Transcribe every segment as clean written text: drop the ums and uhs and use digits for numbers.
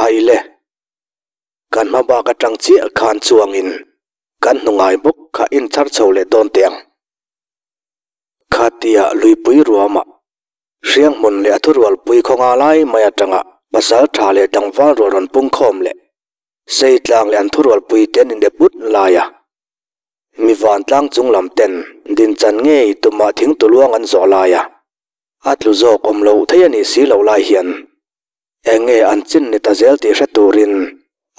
Khai le, kan hma bak atang chiah khan chuangin kan hnu ngai bawk kha inchhar chho leh dawn teh ang. Khatia luipui ruamah Hrianghmun leh a thurualpui khawnga lai mai atanga pasal tha leh tlangval rual rawn pungkhawm leh Seitlang leh an thurualpui te an inep ut lai a. Mi vantlang chung lam ten dinchan ngei tumah thingtuluang an zawh lai a, a tlu zawk awm loh thei a nih si loh lai hian eng nge an chin ni ta zel tih hre turin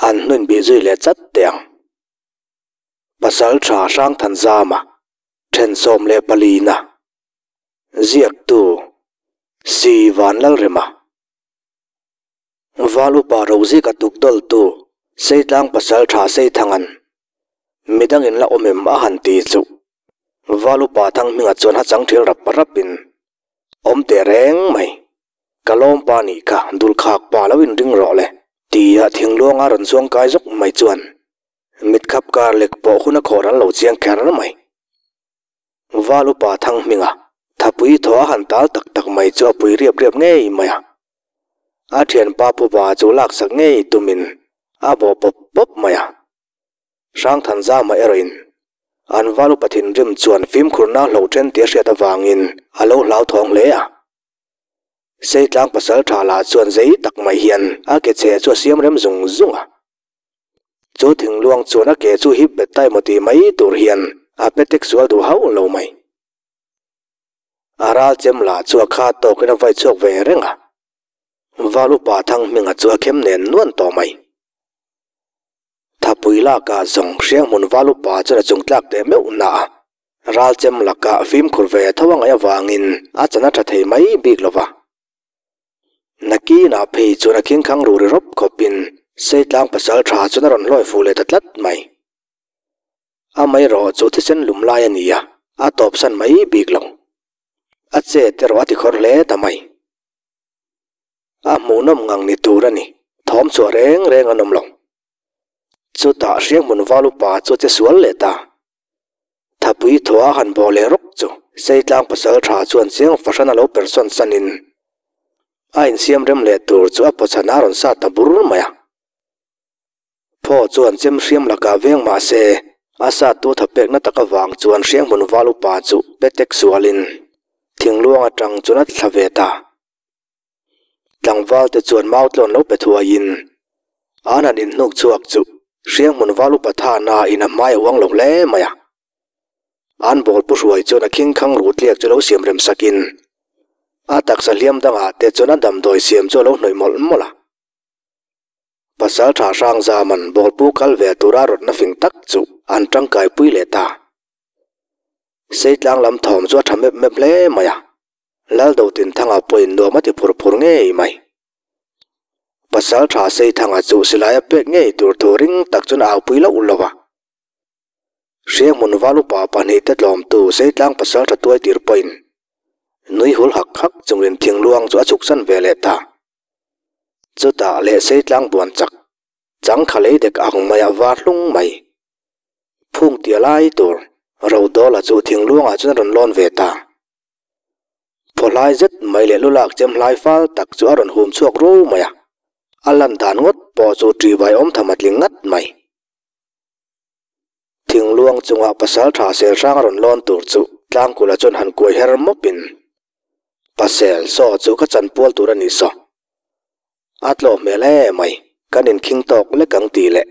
an hnuin bih zui leh chat teh ang. Pasal tha Hrangthanzama then 14 na ziaktu Si Vanlalrema. Val upa Rozika tukdawltu Seitlang pasal tha Seithangan midangin la awm em a han ti chu Val upa Thanghminga chuan ha chang thil rap rapin awm teh reng mai. Ka lawm pa nih kha dulkhak pa lo inring rawh le tia thingluanga rawn chuang kai zawk mai chuan mitkhap kar lek pawh hun a khawh ral lo chiang kher mai. Val upa Thanghminga thapui thaw a han tal tak tak mai chu a pui riap riap ngei mai a. A thianpa Pupa chu laksak ngei tumin a bawh pawp pawp mai a. Hrangthanzama erawhin an val upa thinrim chuan fimkhurna hlo then tih a hriat avangin a lo hlauthawng hle a. Seitlang pasal tha lah chuan zei tak mai hian a ke chhe chu a siam rem zung zung a. Chu thingluang chuan a ke chu hip bet ta emaw tih mai tur hian a petek sual duh hauh lo mai. A ral chem lah chu a khat tawkin a vai chhuak ve reng a. Val upa Thanghminga chu a khem nen nuan tawh mai. Thapui lakah zawng Hrianghmun val upa chuan a chung tlak teh meuh na a. Ral chem lakah fimkhur ve tho a ngaih avangin a chan a tha thei mai bik lo va. Nakinah phei chuan a khingkhang ru ri rawp khawpin Seitlang pasal tha chuan a rawn hlawi fuh leh ta tlat mai. Amaherawh chu thisen lum lai a ni a, a tawpsan mai bik lo. A chet erawh a tikhawr hle ta mai. A hmuhnawm ngang ni tur a ni, thawm chhuah reng reng an awm lo. Chutah Hrianghmun val upa chu a che sual leh ta. Thapui thaw a han bawh leh rawk chu Seitlang pasal tha chuan chiang fahran a lo per sawn sanin a insiam rem leh tur chu a pawchhan a rawn sat ta bur mai a. Phaw chuan chem hriam lakah veng mah se, a sattu thapekna tak avang chuan Hrianghmun val upa chu petek sualin thingluang atang chuan a thla ve ta. Tlangval te chuan mau tlawn lo pe thuaiin an han inhnuk chhuak chu Hrianghmun val upa thana in a hmai a uang lo hle mai a. An bawl pu hruai chuan a khingkhang ruh tliak chu lo siam rem sakin a taksa hliam dangah te chuan a damdawi siam chu a lo hnawih mawlh mawlh a. Pasal tha hrang zaman bawl pu kal ve tura rawtna fing tak chu an tangkai pui leh ta. Seitlang lam thawm chu a tha mep mep hle mai a. Laldotinthanga pawhin nuam a ti phur phur ngei mai. Pasal tha Seithanga chu silai a pek ngei tur thu ring tak chuan a aupui loh lo a. Hrianghmun val upa pahnihte tlawmtu Seitlang pasal tha tuai tir pawhin nui hul hak hak chungin thingluang chu a chhuksan ve leh ta. Chutah leh Seitlang buan chak changkha lei dek ang mai a var hlung mai. Phung tia lai tur Rodawla chu thingluangah chuan a rawn lawn ve ta. Phaw hlai zet mai leh lu lak chem hlai fal tak chu a rawn hum chhuak ru mai a, a lan dan ngawt pawh chu ṭihvai awm tham a tling ngat mai. Thingluang chungah pasal tha sel hrang a rawn lawn tur chu tlangkula chuan han kuai her mawpin, Pasel, saw chu ka chanpual tur a ni saw. A tlawh hmel e mai, kan inkhing tawk lek ang tih leh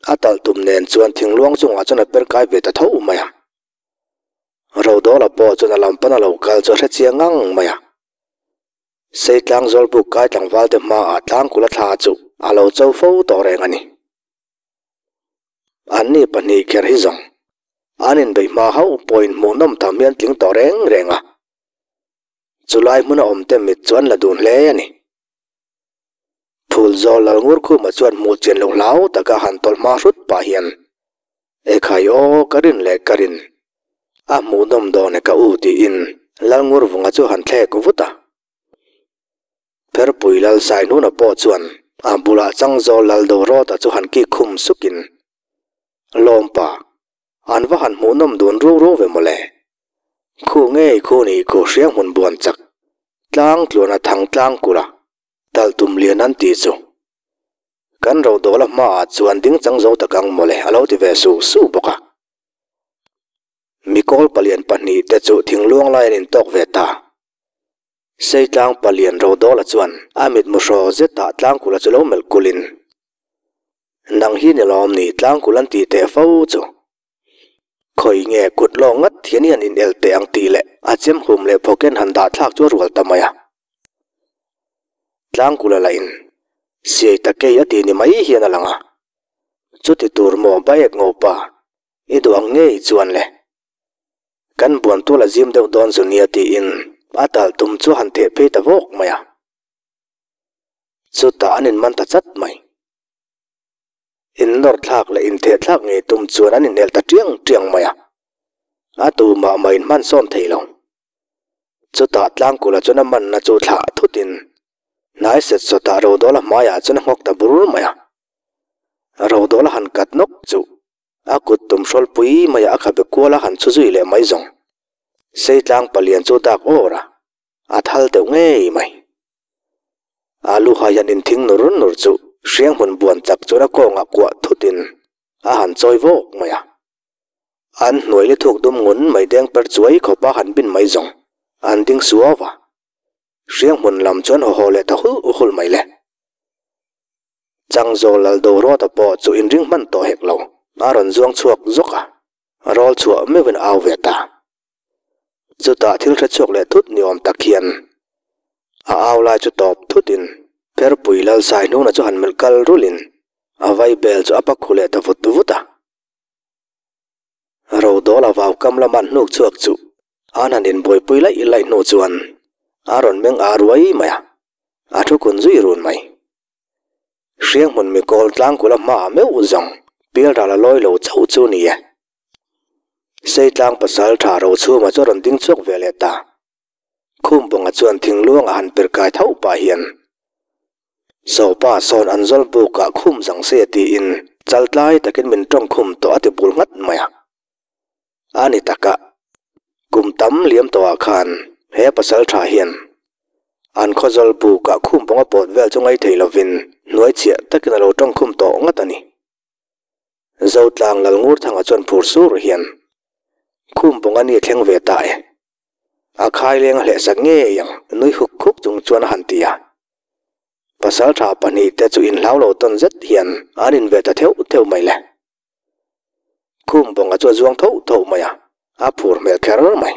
a talh tum nen chuan thingluang chungah chuan a per kai ve ta tho mai a. Rodawla pawh chuan a lam pan a lo kal chu a hre chiang ngang mai a. Seitlang Zawlbuk kai tlangval te hmaah tlangkula thla chu a lo cho fo tawh reng a ni. Anni pahnih kher hi zawng an inbeih hma hauh pawhin hmuhnawm tham hian tling tawh reng reng a. Chulai hmuna awmte mit chu an la dun hle a ni. Phul zawl lal ngur khumah chuan hmuh chian lo hlau taka han tawlh hma hrut pah hian, Ekhai aw, ka rin leh ka rin. A hmuhnawm dawn e ka u tiin lal ngur vunga chu han thlek vut a. Pherpui lal Saihnuna pawh chuan a bulah changzawl lal Dorawta chu han kik khum sukin, Lawmpa, an va han hmuhnawm dun ru ru ve mawle. Khu ngei khu nih khu hrianghmun buan chak, tlang tluana thang tlang kulh a, talh tum lian an tih chu. Kan Rodawla hmaah chuan ding chang zo tak ang mawle a lo ti ve su su bawk a. Mikawl palian pahnihte chu thingluang lai an intawk ve ta. Seitlang palian Rodawla chuan a mitmu hraw zetah Tlangkula chu lo melh kulhin, Nang hi ni lawm ni Tlangkul an tih teh fo chu. Khawi nge kut lawng ngat hian i han inel teh ang tih leh a chem hum leh phawken han dah thlak chu a rual ta mai a. Tlangkula lahin siai ta kei a ti ni mai hian a lang a. Chuti tur maw Baek Ngopa i duh ang ngei chuan le. Kan buan tual a zim deuh dawn zu nia tiin a talh tum chu a han theh phei ta vawk mai a. Chutah an inman ta chat mai. Innawr thlak leh intheh thlak ngei tum chuan an inelh ta tiang tiang mai a, a tu mah mah inhman sawn thei lo. Chutah Tlangkula chuan a manna chu thlah thutin hnai set sawtah Rodawla hmaiah chuan a nghawk ta bur mai a. Rodawla han kat nawk chu a kut tum hrawlpui maiah a khabe kual a han chhu zui leh mai zawng. Seitlang palian chu dak awr a. A thal deuh ngei mai. A lu haian inthing nur nur chu hrianghmun buan chak chuan a kawngah kuah thutin a han chawi vawk mai a. An hnuai li thuk dum ngun mai deng per chuai khawp a han bin mai zawng an ding suau va. Hrianghmun lam chuan haw haw leh ta hulh hulh mai le. Changzawl lal Doruata pawh chu inring hman tawh hek lo a rawn zuang chhuak zawk a. Rawl chhuah meuhin a au ve ta. Chutah thil hre chhuak leh thut ni awm tak hian a au lai chu tawp thutin Pherpui Lalsai hnungna chu han melh kal rulin a vai bel chu a pak khu leh ta vut vut a. Rodawla vau kam lama an hnuk chhuak chu an han inbuaipui laih laih hnu chuan a rawn meng a ruai mai a, a thu kun zui run mai. Hrianghmun mikawl tlangkula hmaah meuh zawng pialral a lawi lo chauh chu ni e. Seitlang pasal tha Rochhuma chu a rawn ding chhuak ve leh ta. Khumbawnga chuan thingluangah han per kai tho pah hian Sopa sawn an zawl bukah khum zang se tiin chal tlai takin min tawng khum tawh a ti bul nghat mai a. A ni taka, kum tam liam tawhah khan he pasal tha hian an khawzawl bukah khum pawnga pawt vel chu ngaithei lovin hnuai chhiah takin a lo tawng khum tawh ngat a ni. Zotlang Lalngurthanga chuan phur sur hian khum pawnga ni thleng ve ta e. A khaileng a hlehsak ngei ang nui huk huk chung chuan a han ti a. Pasal tha pahnihte chu inhlau lo tawn zet hian an inve ta theuh theuh mai le. Khum bawnga chu a zuang tho tho mai a, a phur hmel kher mai.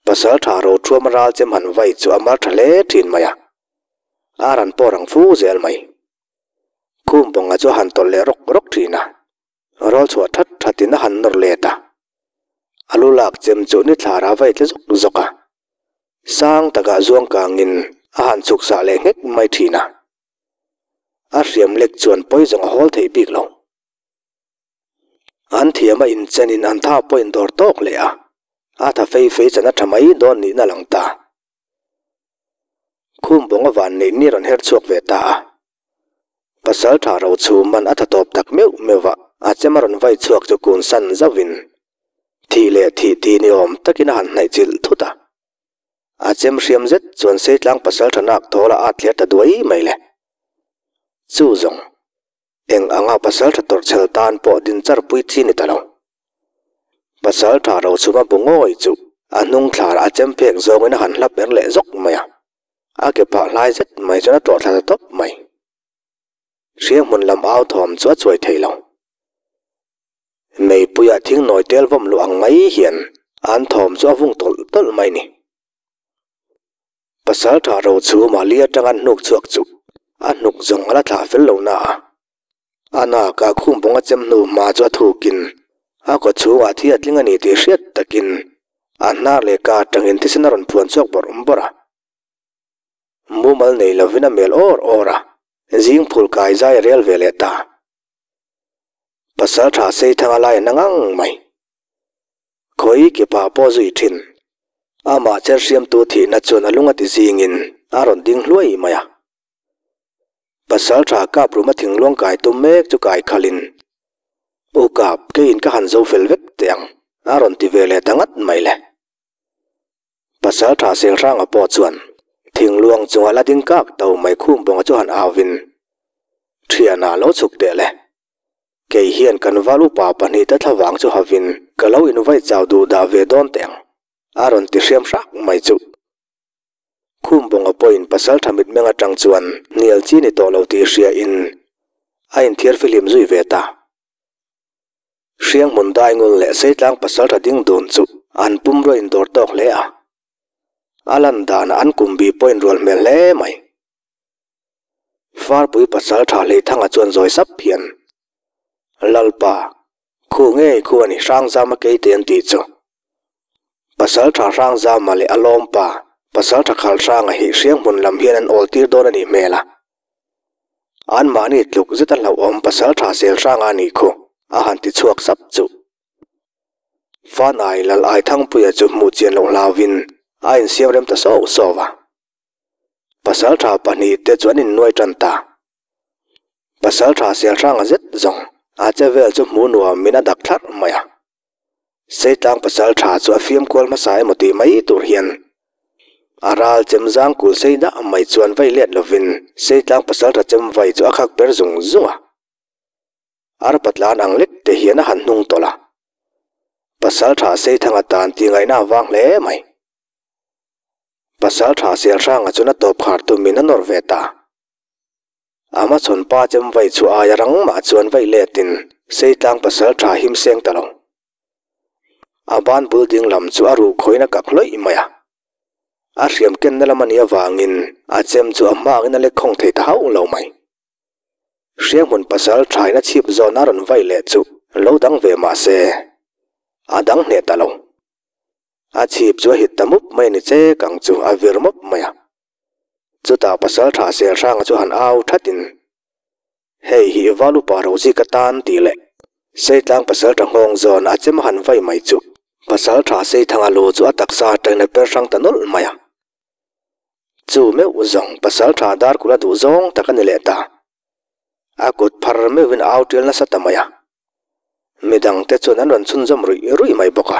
Pasal tha Rothuama ral chem han vai chu a mar tha hle thin mai a, a ran pawh rang fu zel mai. Khum bawnga chu a han tawlh leh rawk rawk thin a, rawl chhuah that thatin a han nawr let a. A lu lak chem chu ni thlara vai tle zawk zawk a, sang takah zuang kangin a han chhuk sah leh nghek mai thin a. A hriam lek chuan pawi zawng a hawl theih bik lo. An thiam a inchenin an tha pawh indawr tawk leh a, a tha fei fei chan a tha mai dawn niin a lang ta. Khum bawnga van neih ni rawn her chhuak ve ta a. Pasal tha ro chhum man a tha tawp tak meuh meuh a, a chem a rawn vai chhuak chu kun san zauhin thih leh thih ti ni awm takin a han hnaih chilh thut a. A chem hriam zet chuan Seitlang pasal tha nak thawl a at thler ta duai mai le. Chu zawng, eng anga pasal tha tawrhchhel tan pawh din char pui chi ni ta lo. Pasal tha Rochhuma bu ngawi chu a hnung thlar a chem phek zawngin a han hlap er leh zawk mai a. A ke phah hlai zet mai chuan a tlawh thla ta tawp mai. Hrianghmun lam au thawm chu a chuai thei lo. Meipuia thing nawi tel vawm luh ang mai hian an thawm chu a vung tawlh tawlh mai ni. Pasal tha ro chu Mali atanga an hnuk chhuak chu a hnuk zawng a la thlah fel lo na a. A nakah khum pawnga chem hnu hma chu a thukin a kaw chhungah thi a tling a ni tih hriat takin a hnar leh ka atangin thisen a rawn phuan chhuak bawrh bawrh a. Mumal nei lovin a mel awr awr a, zing phul kai zai a rel ve leh ta. Pasal tha sei thanga lai an ang mai. Khawi ke pah pawh zui thin. Amah cher hriamtu thihna chuan a lung a ti zingin a rawn ding hluai mai a. Pasal tha kap ruma thingluang kai tum mek chu kai khalin, U kap, keiin ka han zo fel vek teh ang, a rawn ti ve leh ta ngat mai le. Pasal tha Selhranga pawh chuan thingluang chungah la ding kak to mai khum bawnga chu han au vin. Thiana lo chhuk teh le. Kei hian kan val upa pahnihte thlavang chu havin ka lo invai chau duh dah ve dawn teh ang, a rawn ti hriam hrak mai chu. Khum bawnga pawhin pasal tha mitmeng atang chuan hnial chi ni tawh lo tih hria in a inthiar fihlim zui ve ta. Hrianghmun daingul leh Seitlang pasal tha ding dun chu an pumrua indawr tawk hle a. A lan danah an kum bi pawh inrual hmel hle mai. Farpui pasal tha Hleithanga chuan zawi sap hian, Lalpa, khu ngei khu a ni Hrangzama keite an tih chu. Pasal tha Hrangzama leh a lawmpa pasal tha Khalhranga hi Hrianghmun lam hian an awl tir dawn a nih hmel a. Anmahni tluk zet a hlauhawm pasal tha Selhranga a nih khu a han ti chhuak sap chu. Fanai Lal Aithangpuia chu hmuh chian loh hlauhin a insiam rem ta sauh sauh a. Pasaltha pahnihte chu an innuai tan ta. Pasaltha Selhranga zet zawng a che vel chu hmuh nuam in a dak thlarh mai a. Seitlang pasaltha chu a fiam kual hmasa emaw tih mai tur hian a ral chem zang kul sei dah mai chuan vei let lovin Seitlang pasaltha chem vai chu a khak per zung zung a. Arpa tlan ang lek te hian a han hnung tawlh a. Pasaltha Seithanga tan tih ngaihna a vang hle mai. Pasal tha Selhranga chuan a tawp khar tumin a nawr ve ta. A hmachhawn pa chem vai chu aia rang mah chuan vaih letin Seitlang pasal tha him seng ta lo. A ban bul ding lam chu a ruh khawiin a kak hlawih mai a. A hriam kenna lam a nih avangin a chem chu a hma angin a lek khawng thei ta hauh lo mai. Hrianghmun pasal thain a chhip zawn a rawn vaih leh chu lo dang ve mah se a dang hneh ta lo. A chhip chu a hit ta mup mai a ni che kang chu a vir mawp mai a. Chutah pasal tha Selhranga chu han au thatin, Hei hi Val upa Rozi ka tan tih leh Seitlang pasal tha nghawng zawn a chem a han vai mai chu pasal tha Seithanga lu chu a taksa atangin a per hrang ta nawlh mai a. Chu meuh zawng pasal tha Darkula duh zawng tak a ni leh ta. A kut phar meuhin a au tial nasa ta mai a. Midangte chuan an rawn chhunzawm ruih ruih mai bawk a.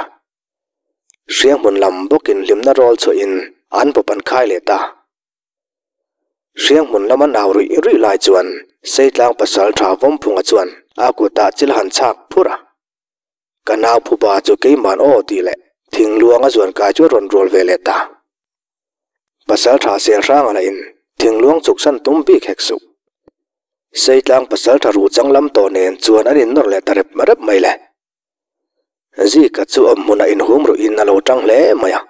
Hrianghmun lam bawkin hlimna rawl chhuahin an bawp an khai leh ta. Hrianghmun lama nau ruih ruih lai chuan Seitlang pasal tha Vawmphunga chuan a kutah chil han chhak phur a. Ka nau phuba chu keiman aw tih leh thingluang a zuan kai chu a rawn rual ve leh ta. Pasal tha Selhranga lahin thingluang chuksan tum bik hek suh. Seitlang pasal tha ruh chang lam tawh nen chuan an innawr leh ta rep rep mai le. Zika chu awm hmunah inhum ruhin a lo tang hle mai a.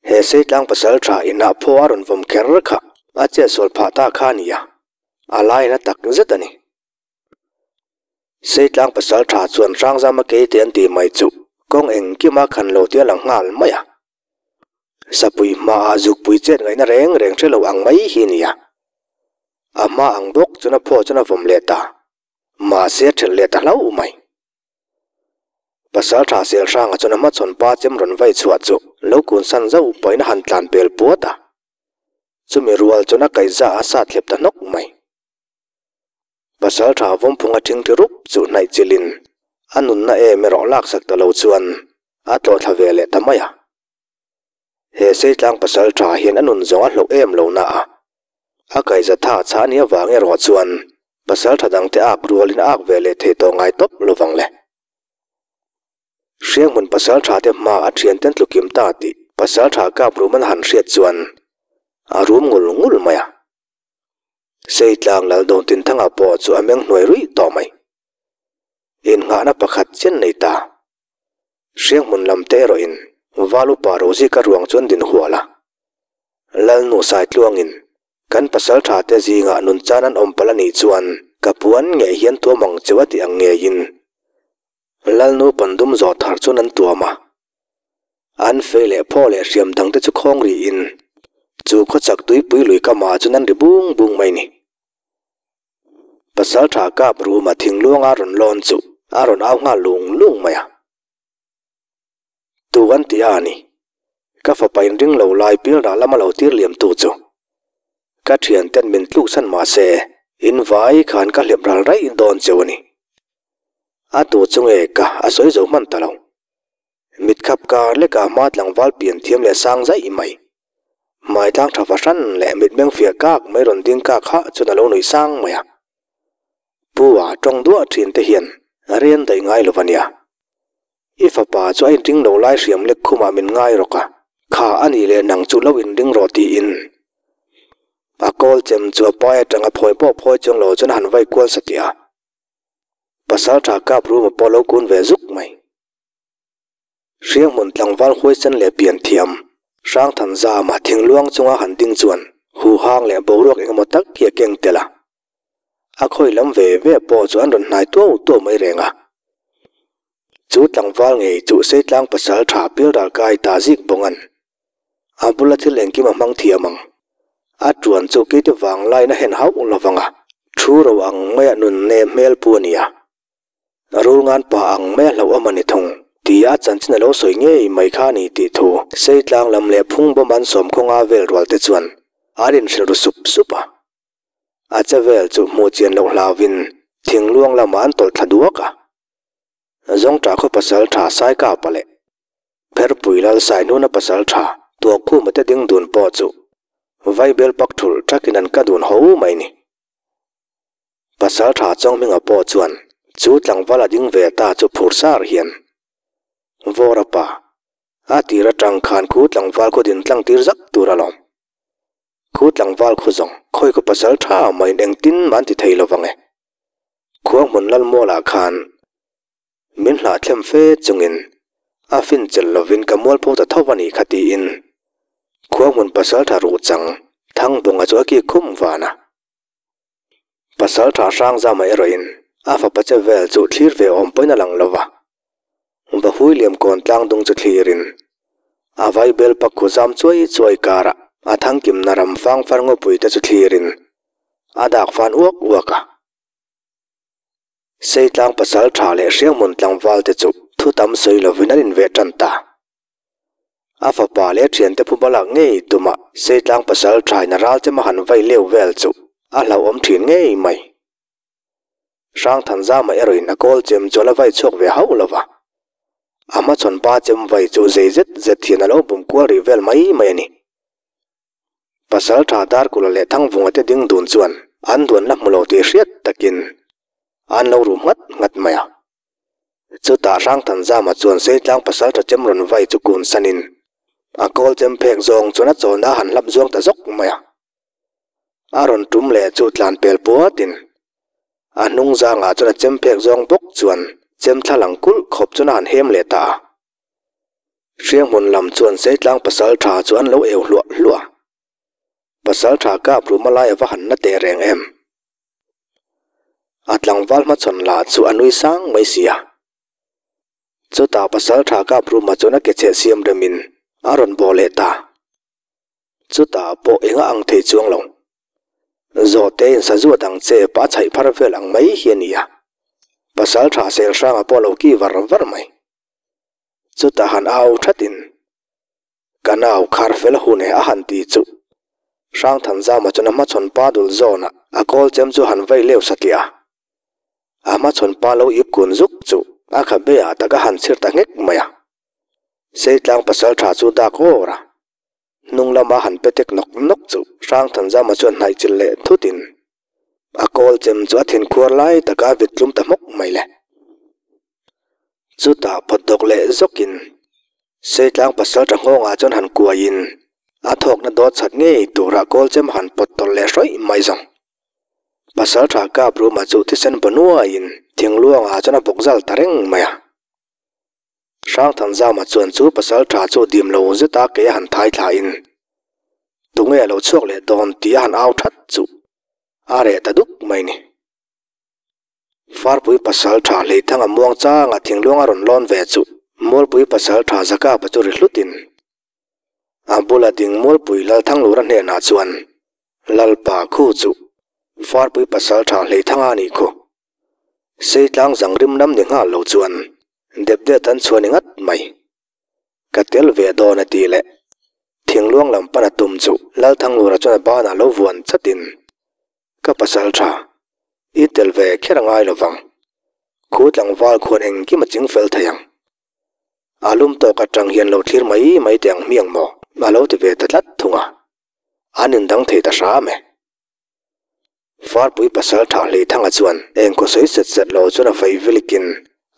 He Seitlang pasal tha inah phaw a rawn vawm kher kha a chetsual phah ta kha a ni a, a laina tak zet a ni. Seitlang pasal tha chuan Hrangzama keite an tih mai chu kawng engkima khan lo tih a lang nghal mai a. Sapui hmaah zukpui chet ngaihna reng reng hre lo ang mai hi a ni a. A hma ang bawk chuan a phaw chuan a vawm leh ta. Mahse a ṭhelh leh ta hlauh mai. Pasal tha Selhranga chuan a hmachhawn pa chem rawn vai chhuah chu lo kun san zauh pahin a han tlan pel puat a. Chumi rual chuan a kaihza a sat thlep ta hnawk mai. Pasal tha Vawmphunga ṭhingṭhi rup chu hnaih chilhin a nunna em erawh laksak ta lo chuan a tlawh thla ve leh ta mai a. He Seitlang pasal tha hian a nun zawng a hlauh em lo na a, a kaihza tha chhah nia vang erawh chuan pasal tha dangte ak rualin a ak ve leh thei tawh ngai tawp lo vang le. Hrianghmun pasal tha te hma a thianten tlukim ta tih pasal tha kap rum an han hriat chuan a rum ngul ngul mai a. Seitlang lal Dawntinthanga pawh chu a meng hnuai ruih tawh mai. Innghahna pakhat chen nei ta. Hrianghmun lam te erawhin Val upa Rozika ruang chuan din hual a. Lalnu Saitluangin kan pasal tha te zingah nun chan an awm palh a nih chuan ka puan ngei hian tuam ang cheu a tih ang ngeiin Lalnu pandum zawh thar chuan an tuam a. An fei leh phaw leh hriam dang te chu khawng rihin chu khawchak tuipui lui kamah chuan an ri bung bung mai ni. Pasal tha kap ruma thingluang a rawn lawn chu a rawn au nghal lung lung mai a. Tu an ti a ni. Ka fapa in ring lo lai pilrah lama lo tir liam tu chu. Ka thian ten min tluk chhan mah se in vai khan ka hlep ral raih dawn cheu a ni. A tu chu nge ka a sawi zo hman ta lo. Mitkhap kar leka hma tlangval pian thiam leh sang zaih mai. Hmaitlang tha fahran leh mitmeng fiah kak mai rawn ding kak hah chuan a lo nuih sang mai a. Pu a tawng duah thin te hian rian daih ngai lo ania. I fapa chu a inring lo lai hriam lek khumah min ngai rawk a, kha a nih leh nang chu lo inring rawh tiin a kawl chem chu a pai atanga phawi pawh phawi chuang lo chuan a han vai kual satliah a. Pasal tha kap ruma pawh lo kun ve zuk mai. Hrianghmun tlangval huaisen leh pian thiam, Hrangthan zama thingluang chunga han ding chuan huhang leh boruak engemaw tak hi a keng tel a. A khawi lam ve ve pawh chu an rawn hnai tuau tuau mai reng a. Chu tlangval ngei chu Seitlang pasal tha pilral kai ta zik bawngan a bula thil engkim a hmang thiam ang. A tuan chu keite vanglaiin a hen hauh lovang a, thu ro ang maia nun nem hmel pu a ni a. Rul ngan pa ang mai a hlauh awm a ni thung, tia chanchin a lo sawi ngei mai kha a ni tih thu Seitlang lam leh Phungbawm an sawm khawnga vel rual te chuan an inhrilh ru sup sup a. A che vel chu hmuh chian loh hlauvin thingluang lamah an tawlh thla duak a. Zawngṭah khaw pasal ṭha Saikapa leh Pherpui lal Saihnuna pasal ṭha Tuahkhuma te ding dun pawh chu Vaibel pak thulh ṭhakin an ka dun ho mai ni. Pasal tha Chawnghminga pawh chuan chu tlangval a ding ve ta chu phur sar hian Vawra pa, a tir atang khan khu tlangval khaw din tlang tir zak tur alawm. Khu tlangval khu zawng khawi khaw pasal tha maiin engtin man ti thei lovang e. Khua hmun Lalmualah khan Min hlahthlem fe chungin a fin chelh lovin ka mualpho ta tho a nih kha tiin khua hmun pasaltha ruh chang Thangbawnga chu a kik khum van a. Pasaltha Hrangzama erawhin a fapa che vel chu thlir ve awm pawhin a lang lo va. Vahui liam kawn tlang dung chu thlirin a vaibel pak khu zam chuai chuai karah a thangkimna ram fang far ngawpui te chu thlirin a dak fan uak uak a. Seitlang pasal tha leh Hrianghmun tlangval te chu thu tam sawi lovin an inveh tan ta. A fapa leh thiante phu balak ngei tumah Seitlang pasal thain a ral chem a han vai leu vel chu a hlauhawm thin ngei mai. Hrangthanzama erawhin a kawl chem chu a la vai chhuak ve hauh lo va. A hmachhawn pa chem vai chu zei zet zet hian a lo bum kual rih vel mai mai a ni. Pasal tha Darkula leh Thangvunga te ding dun chuan an duan la hmu lo tih hriat takin an lo ru nghat nghat mai a. Chutah Hrangthanzama chuan Seitlang pasal tha chem rawn vai chu kun sanin a kawl chem phek zawng chuan a chawlna a han hlap zuang ta zawk mai a. A rawn tum leh chu tlan pel puatin a hnung zangah chuan a chem phek zawng bawk chuan chem thla lang kulh khawp chuan a han hem leh ta a. Hrianghmun lam chuan Seitlang pasal tha chu an lo eu hluah hluah a. Pasal tha kap ruma lai a va han na teh reng em? A tlangval hmachhawn lah chu a nui sang mai si a. Chutah pasal tha kap ruma chuan a ke chheh siam remin a rawn bawh leh ta. Chutah pawh enga ang thei chuang lo. Zawhte in sazu a dang che pa chhaih phar vel ang mai hi a ni a. Pasal tha Selhranga pawh a lo ki var var mai. Chutah han au thatin, Ka nau khar fel hun e a han ti chu. Hrangthanzama chuan a hmachhawn pa dul zawnah a kawl chem chu han vei leu satliah a. A hmachhawn pa lo ip kun zuk chu a khabe ah tak a han chhir ta nghek mai a. Seitlang pasal tha chu dak awr a. Hnung lama han pe tek nawk nawk chu Hrangthanzama chuan hnaih chilh leh thutin a kawl chem chu a thinkhuar lai taka a vit tlum ta hmawk mai le. Chutah pawt dawk leh zawkin Seitlang pasal tha nghawngah chuan han kuaiin a thawkna dawt chhat ngei turah kawl chem han pawt tawlh leh hrawih mai zawng. Pasal tha kap ruma chu thisen banuaiin thingluangah chuan a bawk zal ta reng mai a. Hrangthanzama chuan chu pasal tha chu dim lo zeta kei a han thai thlain tunge a lo chhuak leh dawn tih a han au that chu a reh ta duk mai ni. Farpui pasal tha Hleithanga muang changa thingluang a rawn lawn ve chu Mualpui pasal tha Zakapa chu ri hlutin a bula ding Mualpui Lalthanglura hnenah chuan Lalpa khu chu Farpui pasal tha Hleithanga a nih khu. Seitlang zang rim lam ni nghal lo chuan dep det an chhuah ni ngat mai. Ka tel ve dawn a ti leh thingluang lam pan a tum chu Lalthanglura chuan a banah lo vuan chatin Ka pasal tha, i tel ve kher a ngai lovang. Khu tlangval khuan engkim a ching fel thei ang. A lum tawk atang hian lo thlir mai mai teh ang hmiang maw? A lo ti ve ta tlat thung a. An indang thei ta hram e. Farpui pasaltha Hleithanga chuan eng khaw sawi set set lo chuan a fei vilikin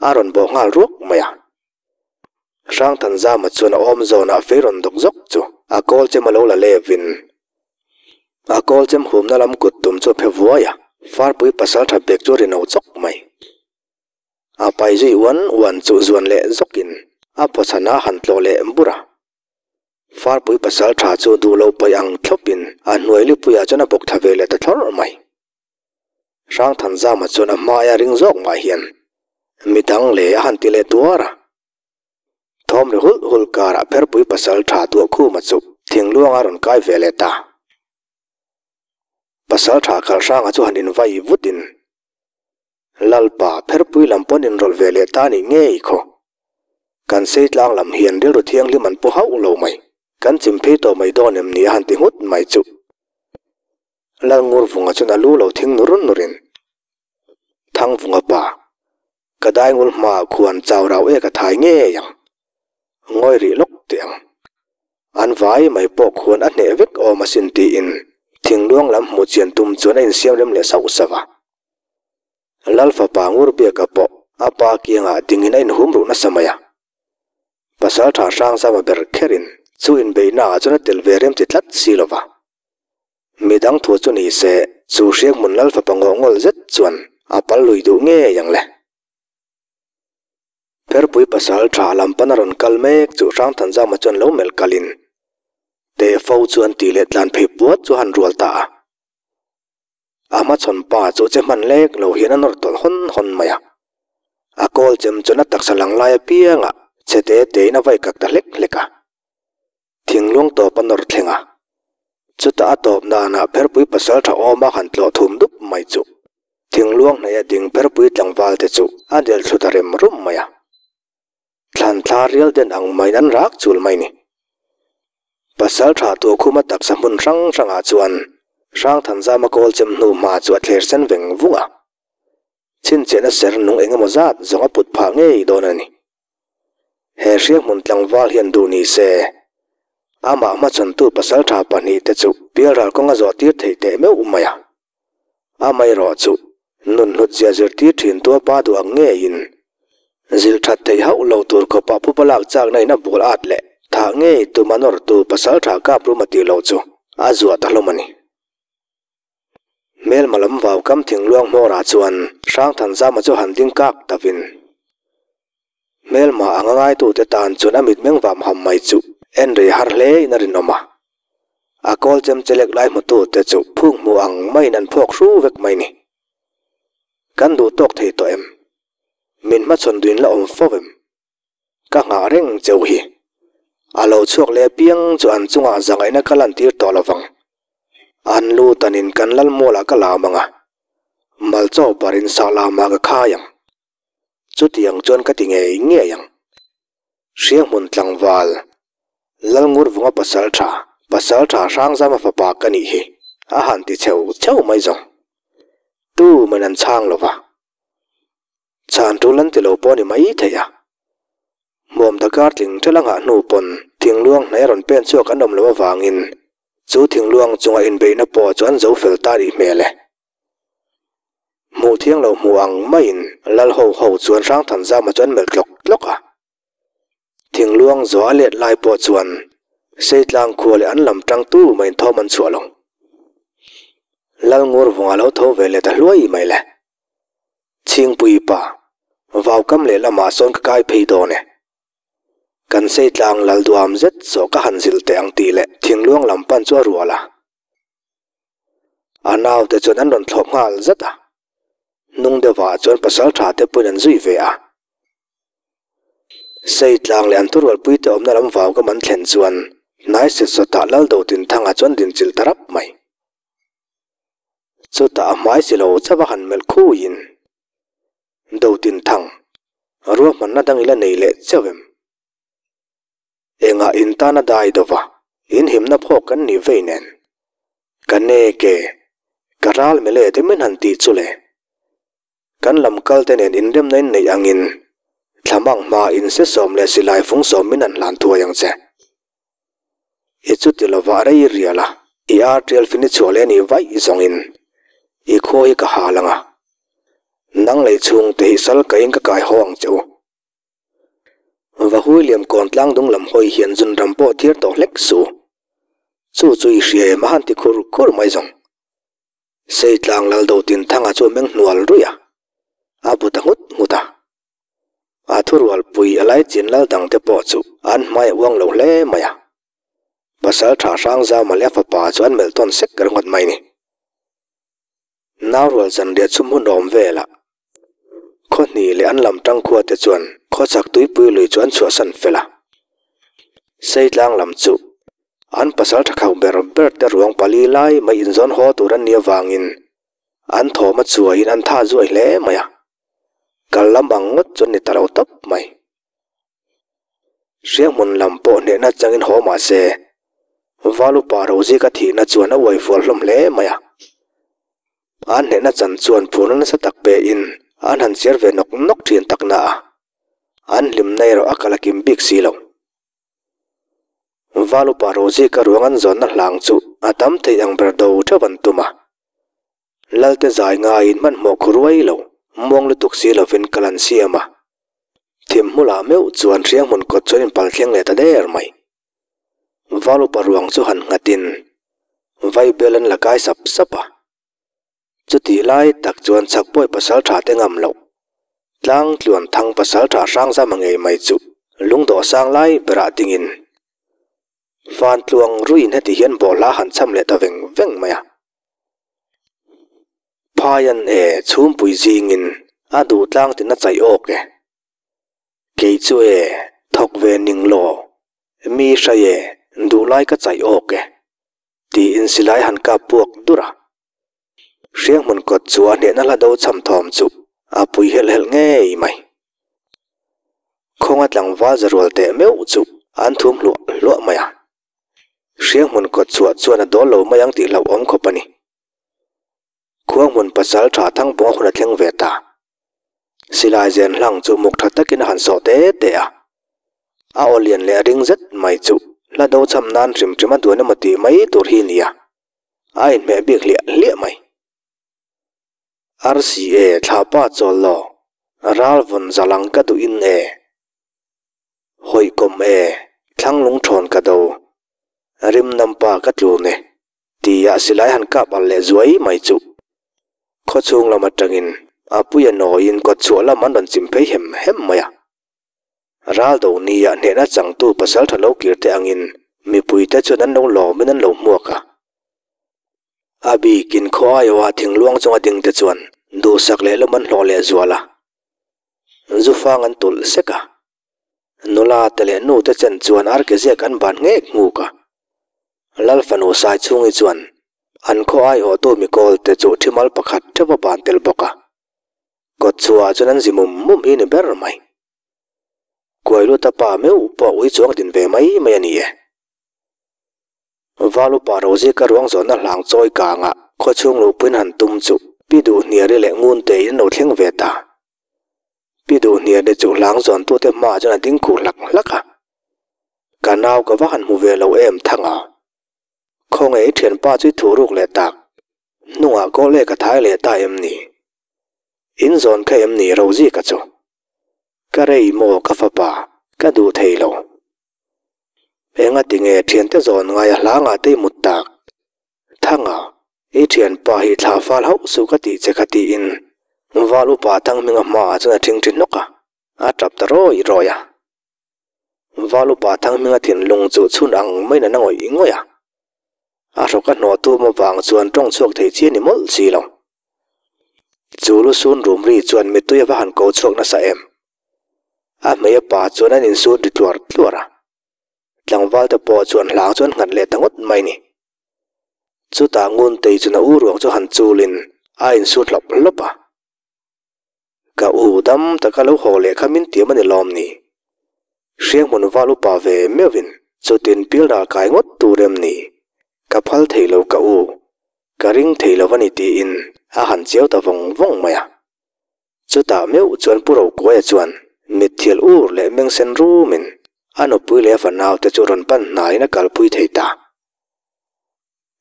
a rawn bawh nghal ruak mai a. Hrangthanzama chuan a awm zawnah fei rawn dawk zawk chu a kawl chem a lo la levin a kawl chem humna lam kut tum chu a phe vuai a, Farpui pasaltha bek chu a ri no chawk mai. A pai zui uan uan chu zuan leh zawkin a phawchhan a han tlawh leh bur a. Farpui pasal tha chu duh lo paih ang thlawpin a hnuai lipuiah chuan a bawk thla ve leh ta thlawrh mai. Hrangthanzama chuan a hmaia ring zawk mah hian midang leh a han ti leh tuar a. Thawm ri hulh hulh karah Pherpui pasal tha tuah khuma chu thingluanga rawn kai ve leh ta. Pasal tha Kalhranga chu han invai vutin Lalpa, Pherpui lam pawn inrawlh ve leh ta nih ngei khaw. Kan sei tlang lam hian rilru thianghlim an pu hauh lo mai. Kan chim phei tawh mai dawn em ni a han ti nghut mai chuh. Lalngurvunga chuan a lu lo thing nur nurin, Thangvunga pa, ka daingul hmaah khuan chau rau e ka thai ngei ang. Ngawi rih lawk teh ang. An vai mai pawh khuan a hneh vek awm asin tiin thingluang lam hmuh chian tum chuan a insiam rem leh sauh sauh a. Lal fapa Ngurbiaka pawh a pa kiangah dingin a inhum ruh nasa mai a. Pasaltha Hrangzama ber kherin chu inbeihnaah chuan a tel ve rem ti tlat si lo va. Midang thu chu ni se chu Hrianghmun Lal fapa ngawhngawl zet chuan a pal lui duh ngei ang le. Pherpui pasaltha lam pana rawn kal mek chu Hrangthanzama chuan lo melh kalin teh fo chuan tih leh tlan phei puat chu a han rual ta a. A hmachhawn pa chu che hman lek lo hian a nawr tawlh hawn hawn mai a. A kawl chem chuan a taksa lang lai apiangah che te tein a vai kak ta hlek hlek a. Thingluang tawp a nawr thleng a. Chutah a tawp nanah pherpui pasal tha awm a han tlawh thum dup mai chu. Thingluang hnaih a ding pherpui tlangval te chu a del thlu ta rem rum mai a. Thlan thla rial den ang maiin an rak chul mai ni. Pasal tha tur khuma taksa hmun hrang hrangah chuan Hrangthanzama kawl chem hnu hma chu a thler sen veng vung a. Chhinchhiahna ser nung eng emaw zat zawng a put phah ngei dawn a ni. He hrianghmun tlangval hian duh ni se, amah hmachhawntu pasal tha pahnihte chu pialral kawng a zawh tir theih teh meuh mai a. Amaherawh chu nun hlut zia zirtir thin tua pa duh ang ngeiin zilh that theih hauh lo tur khawpah pupa lak chakna in a bul at leh thah ngei tum a nawrtu pasal tha kap rum a tih loh chu a zuah ta hlawm a ni. Hmelma lam vau kam thingluang hmawrah chuan Hrangthanzama chu han ding kak tavin Hmelma anga ngaitute tan chuan a mitmeng vam ham mai chu en rei har hle in a rinawm a. A kawl chem chelek lai hmutute chu phung hmu ang maiin an phawk hru vek mai ni. Kan duh tawk thei tawh em? Min hmachhawn duin la awm fo em? Ka nghah reng cheu hi. A lo chhuak leh apiang chu an chungah zangaihna ka lantir tawh lovang. An lu tanin kan lalmualah ka lam ang a, malchaw parin sahlamah ka khai ang. Chutiang chuan ka ti ngei ngei ang. Hrianghmun tlangval, Lalngurvunga pasal tha, pasal tha Hrangzama fapa ka nih hi, a han ti cheu cheu mai zawng. Tu man an chhang lo va. Chhan tul an ti lo pawh a ni mai thei a. Hmuam dakar tling ṭhelh a nghah hnu pawn thingluang hnai a rawn pen chhuak an awm loh avangin chu thingluang chunga inbeihna pawh chu an zo fel ta nih hmel e. Hmuh thiang lo hmuh ang maiin lal ho ho chuan Hrangthanzama chu an melh tlawk tlawk a. Thingluang zawh a let lai pawh chuan Seitlang khua leh an lam tang tu maiin thawm an chhuah lo. Lal Ngurvunga lo tho ve leh ta hluai mai le. Chhingpui pa, vaukam leh lamah sawn ka kai phei dawn e. Kan Seitlang lal duam zet zawh ka han zilh teh ang tih leh thingluang lam pan chu a rual a. A naute chuan an rawn thlawp nghal zat a, hnung deuhah chuan pasal tha te pawhin an zui ve a. Seitlang leh an thurualpui te awmna lam vau ka man thlen chuan hnai set sawtah Laldotinthanga chuan dinchilh ta rap mai. Chutah a hmai si lo chauh a han melh khuiin, Dotinthang, ruahmanna dang ila nei leh chauh em? Engah in tan a dai dova, in himna phawk kan nih vei nen. Ka ne ke, ka ral mele te min han tih chu le. Kan lam kal te nen inremna in neih angin, thlamang hma in se sawm leh silai fung sawm min han hlan thuai ang che. I chuti lova rei rial a, i ar tial fin i chhuah leh nih vaih zawngin. I khua hi ka hal ang a, nang lei chhungte hi sal kaiin ka kai haw ang che u. Vahui liam kawn tlang dung lam hawi hian zun ram pawh thiar tawh hlek su. Chu chu i hria em a han ti khur khur mai zawng. Seitlang lal do tin thanga chu a meng hnual ruih a, a bu ta nghut nghut a. A thurualpui a lai chin lal dangte pawh chu an hmai a uang lo hle mai a. Pasal tha hrang zau leh a fapa chu an melh tawn sek ringawt mai ni. Naurual zanriah chhum hun awm velah khawhnih leh an lam tang khua te chuan khawchhak tuipui lui chu an chhuahsan fel a. Seitlang lam chu an pasal tha khauh ber ber te ruang pali lai mai inzawn haw tur an nih avangin an thawm a chuaiin an tha zuai hle mai a. Kal lam ang ngawt chu an ni ta lo tawp mai. Hrianghmun lam pawh hnehna changin haw mah se, Valupa Rozika thihna chuan a uai fual hlawm hle mai a. An hnehna chan chuan phurna nasa tak pein an han chiar ve nawk nawk thin tak na a, an hlimna erawh a kal a kim bik si lo. Valupa Rozika ruang an zawnna hlang chu a tam thei ang ber do theuh an tum a. Lalte zai ngaiin hmanhmawh khu ruai lo, muang lutuk si lovin kal an siam a. Thim hmulah meuh chuan hrianghmun kawt chuan inpal thleng leh ta der mai. Valupa ruang chu han nghatin vaibel an la kai sap sap a. Chutih lai tak chuan chhakpawi pasal tha te ngam loh, tlang tluan thang pasal tha hrang zama ngei mai chu lungdawh sang lai berah dingin Van tluang ruiin heti hian bawlhla han cham leh ta veng veng mai a. Phaian e chhumpui zingin a duh tlang tin a chaih awk e. Kei chu e thawk ve ning law, mi hrai e duhlai ka chaih awk e, tiin silai han kap puak dur a. Hrianghmun kawt chu a hnehna hla do cham thawm chu a pui helh helh ngei mai. Khawnga tlangval za rual teh meuh chu an thum hluah hluah mai a. Hrianghmun kawt chhuah chuan a dawl lo mai ang tih hlauhawm khawp a ni. Khuanghmun pasal tha Thangbuang a hun a thleng ve ta. Silai zen hlang chu muk tha takin a han sawh te te a. A aw lian leh ring zet mai chu hla do cham nan hrim hrim a duan emaw tih mai tur hi nia. A inhmeh bik hliah hliah mai. Rca thlapa chawl law, ral vawn zalang ka duh in e. Hawihkawm e, thlang lungthawn ka do, rim nampa ka tlun e, tia silai han kap al leh zuai mai chu. Khawchhung lam atangin a puia nawiin kawtchhuah lam an rawn chim phei hem hem mai a. Ral do nia hnehna changtu pasal tha lo kir te angin mipuite chuan an lo lawmin an lo hmuak a. A bikin khaw aiawha thingluang chunga ding te chuan duhsak leh lawm an hlawh leh zual a. Zufang an tulh sek a. Nula te leh nu te chen chuan arkeziak an ban nghek nghuk a. Lal fanu sai chhungi chuan an khaw aiawhtu mikawl te chu thimal pakhat theuh a ban tel bawk a. Kawt chhuah chuan an zi mum mum hi ni ber mai. Kuailuta pa meuh pawh ui chuang din ve mai mai a ni e. Valupa Rozika ruang zawnna hlang chawi kangah khawchhung luhpuiin han tum chu Pi Duhniari leh Nguntein an lo thleng ve ta. Pi Duhniari chu hlang zawntute hmaah chuan a ding khuh hlak hlak a. Ka nau ka va han hmu ve lo em thanga. Khawnge i thianpa chu i thuh ruk leh tak. Hnungah kaw leh ka thai leh ta em ni? In zawn kha em ni Rozika chu? Ka rei maw ka fapa, ka duh thei lo. Engati nge thiante zawn ngai a hlangah te i mut tak? Thanga, i thianpa hi thla fal hauh suh ka tih che kha tiin Val upa Thanghminga hmaah chuan a thingthi hnawk a, a tap ta rawi rawi a. Val upa Thanghminga thinlung chu chhun ang maiin a na ngawih ngawih a. A hrawk a hnawh tum avang chuan tawng chhuak thei chi a ni mawlh si lo. Chu lusun rum ri chuan mittui a va han ko chhuak nasa em. A hmei a pa chuan an insut ri tluar tluar a. Tlangval te pawh chuan hlang chu an nghat leh ta ngawt mai ni. Chutah Nguntei chuan a u ruang chu han chulin a insut hlawp hlawp a. Ka u dam taka lo haw leh kha min tiam a ni lawm ni? Hrianghmun val upa ve meuhin chutin pil ral kai ngawt tur em ni? Ka phal thei lo ka u, ka ring thei lo a ni tiin a han chiau ta vawng vawng mai a. Chutah meuh chuan Pu Rokuaia chuan mitthil ur leh mengsen rumin a nupui leh a fanau te chu rawn pan hnaiin a kalpui thei ta.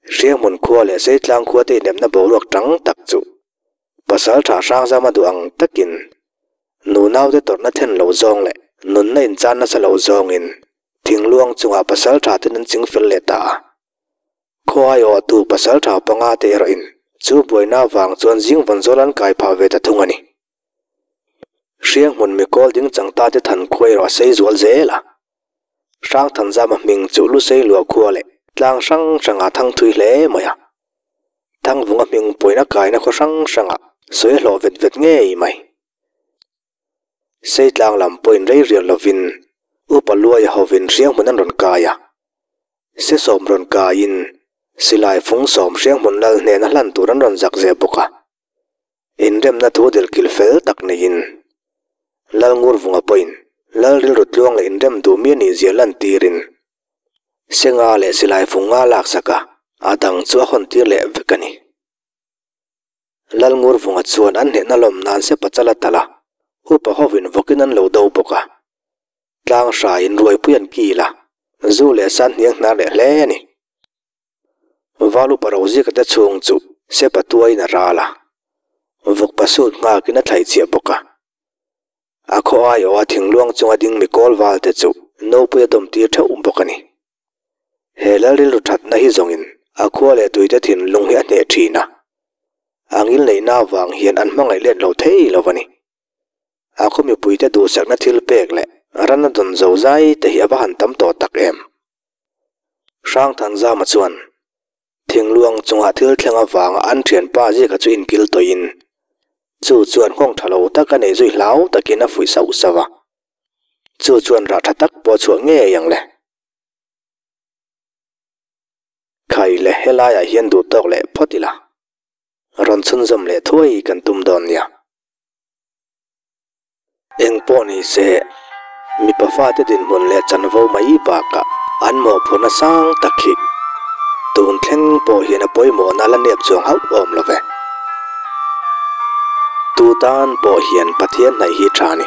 Hrianghmun khua leh Seitlang khua te inepna boruak tang tak chu Pasaltha Hrangzama duh ang takin nunaute tawrhna thlen lo zawng leh nunna inchan nasa lo zawngin thingluang chungah pasaltha ten an ching fel leh ta a. Khaw aiawhtu pasaltha panga te erawhin chu buaina avang chuan zing vawn zawl an kai phah ve ta thung a ni. Hrianghmun mikawl ding chang ta te than khua erawh a sei zual zel a. Hrangthanzama hming chu Lusei luah khua leh tlang hrang hrangah thang thui hle mai a. Thangvunga hming pawina kaina khaw hrang hrangah sawi a hlawh vet vet ngei mai. Seitlang lam pawhin rei rial lovin Upa Luaia hovin Hrianghmun an rawn kai a. Sesawm rawn kaiin silai fung sawm Hrianghmun lal hnena hlan tur an rawn zak zeh bawk a. Inremna thu delkil fel tak neiin Lalngurvunga pawhin Lal rilru tluang leh inrem duh mi a nih zia lantirin Senga leh silai fung nga laksak a, a dang chu a hawn tir leh vek a ni. Lalngurvunga chuan an hnehna lawm nan sepa chal a talh a, upa hovin vawkin an lo do bawk a. Tlang hraiin ruaipui an kil a, zu leh san hniang hnar leh hle a ni. Valu Parozika te chhung chu sepa tuaiin a ral a, vawkpa sut nghakin a thlai chiah bawk a. A khaw aiawha thingluang chunga ding mi kawl val te chu nopui a dawm tir theuh bawk a ni. He lal rilru thatna hi zawngin a khua leh tuite thinlung hi a hneh thin a, a ngil neihna avang hian an hmangaih let lo thei lo a ni. A khaw mipuite duhsakna thil pek leh ran a dawn zo zai te hi a va han tam tawh tak em. Hrangthanzama chuan Thingluang chungah thil thleng avanga an thianpa zika chu inkil tawhin chu chuan nghawng tha lo tak a nei zui hlau takin a fuih sauh sauh a, chu chuan rah tha tak pawh chhuah ngei ang le. Khai le helaiah hian duh tawk leh phawt ila, rawn chhunzawm leh thuai kan tum dawn nia. Eng pawh ni se, mipa fate dinhmun leh chanvo mai bakah an mawhphurhna sang tak hi tun thleng pawh hian a pawimawhna la nep chuang hauh awm lo ve. Tu tan pawh hian Pathian hnaih hi tha a ni.